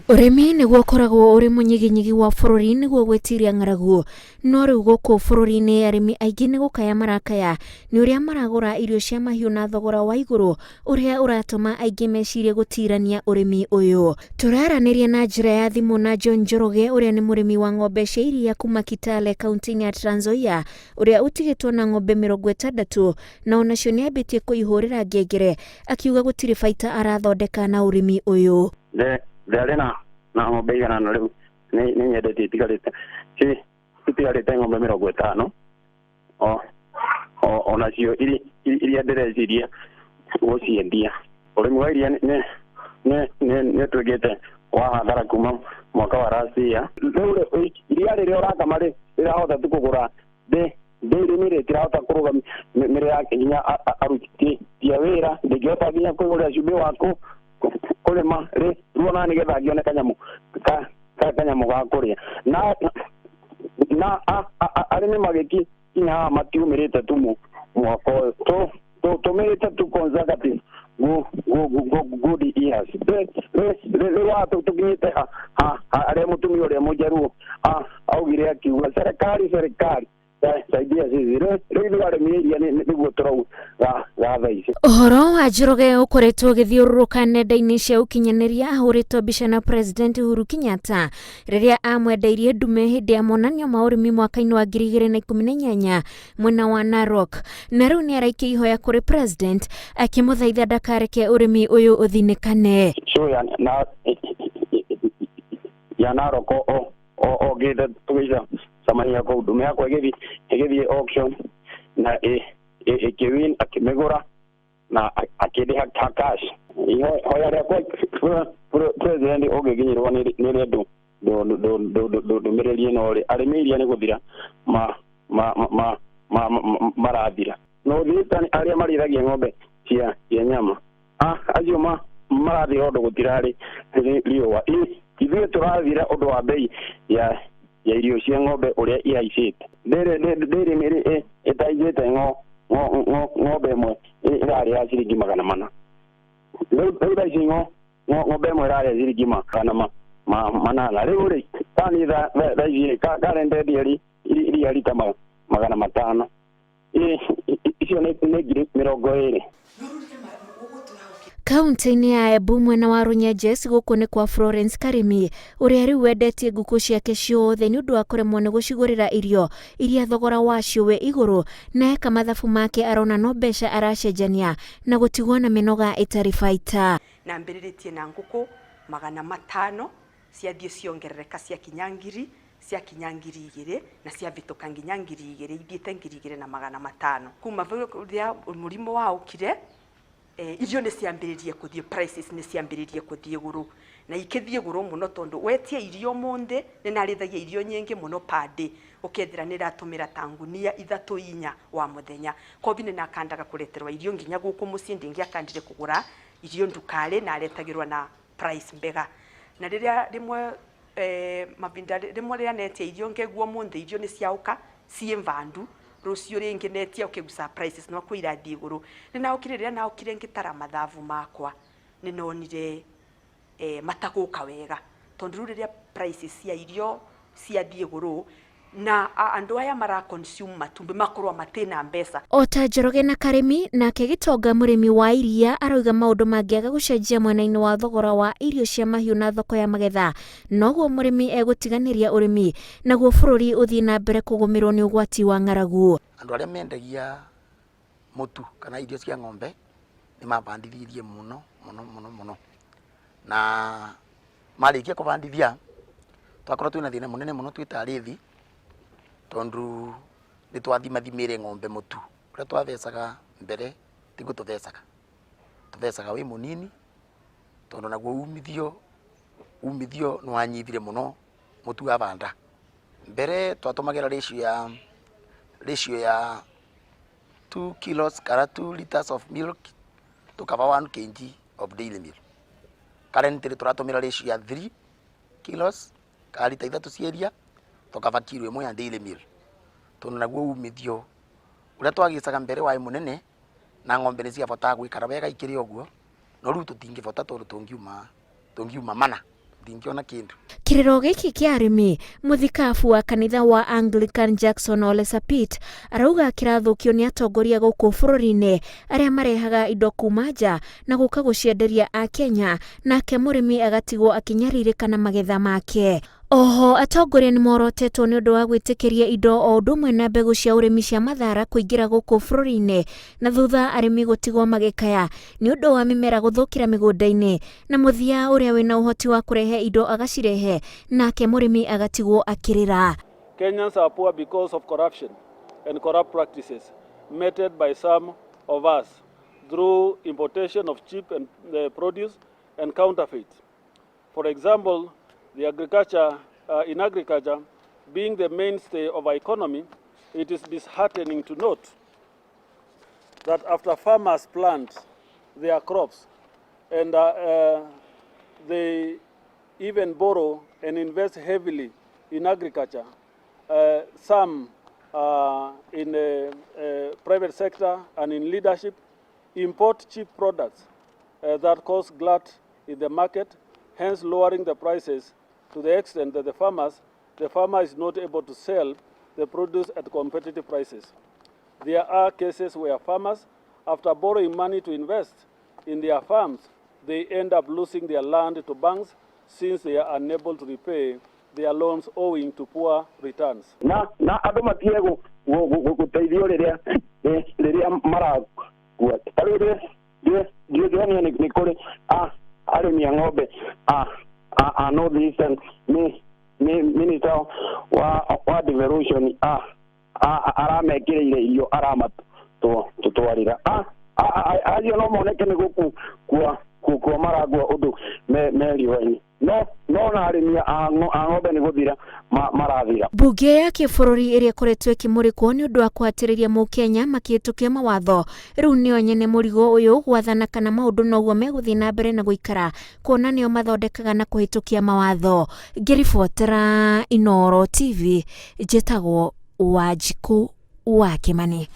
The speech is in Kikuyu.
Ũrĩmi nĩguo ũkoragwo ũrĩ mũnyiginyigi wa bũrũri nĩguo gwĩtiria ng'aragu. No rĩu gũkũ bũrũri-inĩ arĩmi aingĩ nĩ gũkaya marakaya nĩ ũrĩa maragũra irio cia mahiũ na thogora wa igũrũ, ũrĩa ũratũma aingĩ mecirie gũtirania ũrĩmi ũyũ. Tũraranĩria na njĩra ya thimũ na John Njoroge, ũrĩa nĩ mũrĩmi wa ng'ombe cia iria kuma Kitale, kaunti-inĩ ya Trans Nzoia, ũrĩa ũtigĩtwo na ng'ombe 60 na onacio nĩ ambĩtie kũihũrĩra ngengere akiuga gũtirĩ baita arathondeka na ũrĩmi ũyũ. Ndarĩ na ng'ombe 100, rĩu nĩ nyendetie itigarĩte ng'ombe 50, onacio iria ndĩreciria gũciendia. Ũrĩmi wa iria nĩ ũtuĩkĩte wa hathara kuma mwaka wa last year. Rĩu iria rĩrĩa ũrakama rĩ rĩrahota tu kũgũra ndĩrĩ nĩ rĩtirahota kũrũgamĩrĩra nginya aruti a wĩra, ndĩngĩhota nginya kwĩgũrĩra cumbĩ wa kũrĩma rĩ rĩu ona nĩgetha ngĩone kanyamũ ga kũrĩa, na arĩmi magĩkinya haha matiumĩrĩte tu mwaka ũyũ, tũmĩrĩte tu consecutive good years. Rĩu haha tũkinyĩte harĩa mũtumia ũrĩa mũnjaruo augire akiuga, "Serikali, serikali, saidia sisi." Rĩu ithuĩ arĩmi a iria nĩguo tũrauga thaa ici. Ũhoro wa Njoroge ũkoretwo ũgĩthiũrũrũka nenda-inĩ cia ũkinyanĩria ahũrĩtwo mbica na President Uhuru Kenyatta rĩrĩa amwendeirie ndume hĩndĩ ya monanio ma ũrĩmi mwaka-inĩ wa 2018 mwena wa Narok, na rĩu nĩ araikia ihoya kũrĩ President akĩmũthaitha ndakareke ũrĩmi ũyũ ũthinĩkane. Show ya Narok o ngĩte tũgĩcemania kũu, ndume yakwa ĩgĩthiĩ auction na ĩkĩwin, akĩmĩgũra na akĩndĩha cash. Ihoya rĩakwa, President, ũngĩkinyĩrwo nĩ rĩrĩa ndũmĩrĩri ĩno rĩ, arĩmi iria nĩ gũthira ma marathira. No thiĩte arĩa marĩithagia ng'ombe cia nyama, acio marathira ũndũ gũtirarĩ riũa. Ithuĩ tũrathira ũndũ wa bei ya irio cia ng'ombe ũrĩa ihaicĩte. Ndĩrĩ mĩrĩ ĩtahaicĩte, ng'ombe ĩmwe ĩrarĩ ya ciringi 400, rĩu thaa ici ng'ombe ĩmwe ĩrarĩa ciringi 800. Rĩu rĩ kani thaa ici rĩ kare ndendia iria rita 500, icio nĩ 20,000. Kaunti-inĩ ya Embu, mwena wa Runyenjes, gũkũ nĩ kwa Florence Karimi, ũrĩa rĩu wendetie ngũkũ ciake ciothe nĩ ũndũ wa kũremwo nĩ gũcigũrĩra irio iria thogora wacio wĩ igũrũ, na eka mathabu make arona no mbeca aracenjania na gũtigwo na mĩnoga ĩtarĩ baita. Nambĩrĩrĩtie na ngũkũ 500, ciathiĩ ciongerereka, ciakinya 1,000, ciakinya 2,000, na ciavĩtũka nginya 2,000, ithiĩte 2,500. Kuma rĩrĩa mũrimũ waũkire, irio nĩ ciambĩrĩrie kũthiĩ, prices nĩ ciambĩrĩrie kũthiĩ igũrũ, na ikĩthiĩ igũrũ mũno, tondũ wetia irio mũthĩ, nĩ narĩthagia irio nyingĩ mũno per day, ũkethira nĩ ĩratũmĩra ta ngunia ithatũ inya wa mũthenya. Kobi nĩ nakandaga kũreterwa irio nginya gũkũ mũciĩ, ndingĩakandire kũgũra irio ndukarĩ, naretagĩrwo na price mbega. Na rĩrĩa rĩmwe mavinda rĩmwe rĩrĩa netia irio ngeguo mũthĩ irio nĩ ciaũka ciĩ vandu, rũciũ rĩngĩ netia ũkĩguca prices no kwĩ irathiĩ igũrũ. Nĩ naũkire, rĩrĩa naũkire ngĩtara mathabu makwa, nĩ nonire matagũka wega, tondũ rĩu rĩrĩa prices cia irio ciathiĩ igũrũ na andũ aya mara consume matumbĩ makorwo matina mbeca. O ta Njoroge na Karĩmi, nake Gĩtonga, mũrĩmi wa iria, arauga maũndũ mangĩaga gũcenjia mwena-inĩ wa thogora wa irio cia mahiũ na thoko ya magetha, noguo mũrĩmi egũtiganĩria ũrĩmi naguo bũrũri ũthiĩ na mbere kũgũmĩrwo nĩ ũgwati wa ng'aragu. Andũ arĩa mendagia mũtu kana irio cia ng'ombe nĩ mabandithirie mũno mũno mũno mũno, na marĩkia kũbandithia twakorwo twĩna thĩna mũnene mũno twĩ ta arĩthi, tondũ nĩ twathimathimĩre ng'ombe mũtu ũrĩa twathecaga mbere tiguo tũthecaga, tũthecaga wĩ mũnini, tondũ naguo umithio nĩ wanyihire mũno. Mũtu wa banda mbere twatũmagĩra ratio ya 2 kilos kana 2 liters of milk to cover 1 kg of dairy meal. Currently tũratũmĩra ratio ya 3 kilos kana lita 3 cia iria to cover kilo 1 ya dairy meal, tondũ naguo umithio ũrĩa twagĩcaga mbere warĩ mũnene na ng'ombe nĩ ciabotaga gwĩkara wega ikĩrĩ ũguo, no rĩu tũtingĩbota tondũ tũngiuma Tũngiuma mana tũtingĩona kĩndũ. Kĩrĩro gĩkĩ kĩa arĩmi, mũthikabu wa kanitha wa Anglican Jackson Ole Sapit arauga kĩrathũkio nĩ atongoria gũkũ bũrũri-inĩ arĩa marehaga indo kuma nja na gũka gũcienderia Akenya, nake mũrĩmi agatigwo akĩnyarirĩka na magetha make. Oho atongoria nĩ morotetwo nĩ ũndũ wa gwĩtĩkĩria indo o ũndũ ũmwe na mbegũ cia ũrĩmi cia mathara kũingĩra gũkũ bũrũri-inĩ, na thutha arĩmi gũtigwo magĩkaya nĩ ũndũ wa mĩmera gũthũkĩra mĩgũnda-inĩ, na mũthia ũrĩa wĩna ũhoti wa kũrehe indo agacirehe, nake mũrĩmi agatigwo akĩrĩra. Kenyans are poor because of corruption and corrupt practices meted by some of us through importation of cheap and produce and counterfeits. For example, the agriculture, in agriculture, being the mainstay of our economy, it is disheartening to note that after farmers plant their crops and they even borrow and invest heavily in agriculture, some in the private sector and in leadership import cheap products that cause glut in the market, hence lowering the prices to the extent that the farmer is not able to sell the produce at competitive prices. There are cases where farmers, after borrowing money to invest in their farms, they end up losing their land to banks since they are unable to repay their loans owing to poor returns. Na andũ matige gũteithio rĩrĩa marakua. Ta rĩu ndĩronio nĩ kũrĩ arĩmi a ng'ombe a North Eastern, nĩ minister wa devolution aramekĩrĩire irio, aramatũtwarĩra. Acio no moneke nĩ gũkua maragua ũndũ me riũa-inĩ, no na arĩmi a ng'ombe nĩ gũthira marathira. Mbunge ya kĩbũrũri ĩrĩa ĩkoretwo ĩkĩmũrĩkwo nĩ ũndũ wa kũhatĩrĩria mũkenya makĩhĩtũkia mawatho, rĩu nĩo nyene mũrigo ũyũ gwathana kana maũndũ noguo megũthiĩ na mbere na gũikara, kuona nĩo mathondekaga na kũhĩtũkia mawatho. Ngĩribotera Inooro TV, njĩtagwo Wanjikũ wa Kĩmani.